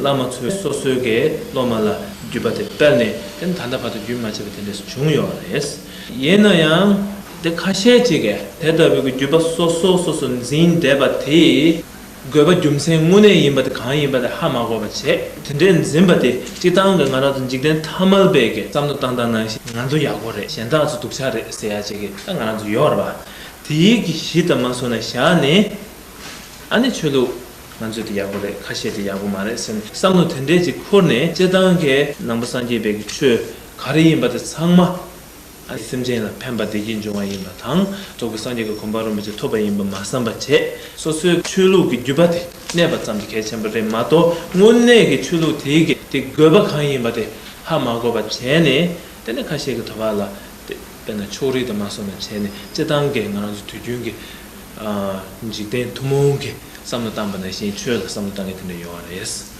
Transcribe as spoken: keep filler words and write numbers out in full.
བླ་མ་ཚོས་སོ་སོའི་གི་སློབ་མ་ལ་བརྒྱུད་པ་དེ་སྤེལ་ནས་དེ་ནི་ད་ལྟ་བར་དུ་རྒྱུན་མ་ཆད་པ་དེ་འདྲས་སུ་བྱུང་ཡོད་རེད། ཡིན་ན་ཡང་དེ་ཁ་ཤས་ཅིག་གིས་དེ་ལྟ་བུའི་གི་བརྒྱུད་པ་སོ་སོ་སོ་སོ་འཛིན་བསྡད་པ་དེ། དགོས་པ་རྒྱུ་མཚན་དངོས་གནས་ཡིན་པ་དེ་གང་ཡིན་པ་དེ་ཧ་མ་གོ་བ་བྱས། དེ་འདྲའི་འཛིན་པ་དེ་སྤྱིར་བཏང་གི་ང་རང་ཚོ་འཇིག་རྟེན་ཐ་མལ་པའི་གི་བསམ་བློ་བཏང་སྟངས་ནང་བཞིན་ང་ཚོ་ཡག་པོ་རེད། གཞན་དག་ཚོ་སྡུག་ཅག་རེད་ཟེར་ཡ་ཅིག་གི་ད་ང་རང་ཚོ་ཡོད་རེད་པ། དེའི་གི་གཞི་དང་མ་སོང་ན་བཞག་ནས། ཨ་ནི་ཆོས་ལུགས་ང་ཚོས་དེ་ཡག་པོ་རེད། ཁ་ཤས་དེ་ཡག་པོ་མ་རེད་ཟེར་ནས་བསམ་བློ་དེ་འདྲས་ཅིག་འཁོར་ནས་སྤྱིར་བཏང་གི་ནང་པ་སངས་རྒྱས་པའི་གི་ཆོས་ག་རེ་ཡིན་པ་དེ་ཚང་མ། ཨ་ནི་སེམས་ཅན་ལ་ཕན་པ་བདེ་སྐྱིད་འབྱུང་བ་ཡིན་པ་དང་། རྫོགས་པའི་སངས་རྒྱས་ཀྱི་གོ་འཕང་རིན་པོ་ཆེ་ཐོབ་པ་ཡིན་པ་མ་བསམ་པ་བྱས། སོ་སོའི་ཆོས་ལུགས་ཀྱི་རྒྱུད་པ་དེ་གནས་པ་ཙམ་གྱིས་གལ་ཆེན་པོ་རེད་མ་གཏོགས། དངོས་གནས་ཀྱི་ཆོས་ལུགས་དེའི་གི་དེ་དགོས་པ་གང་ཡིན་པ་དེ་ཧ་མ་གོ་བ་བྱས་ནས། དེ་ནས་ཁ་ཤས་ཀྱི་དོ་བ་ལ་དེ་དཔེར་ན་ཕྱོགས་རིས་དང་མ་སོང་ན་བྱས་ནས་སྤྱིར་བཏང་གི་ང་རང་ཚོ་དུས་རྒྱུན་གྱི་ཨ་འཇིག་རྟེན་ཐུན་མོང་གི་བསམ་བློ་བཏང་པ་ནང་བཞིན་ཆོས་ལ་བསམ་བློ་བཏང་མཁན་དེ་འདྲ་ཡོད་རེད།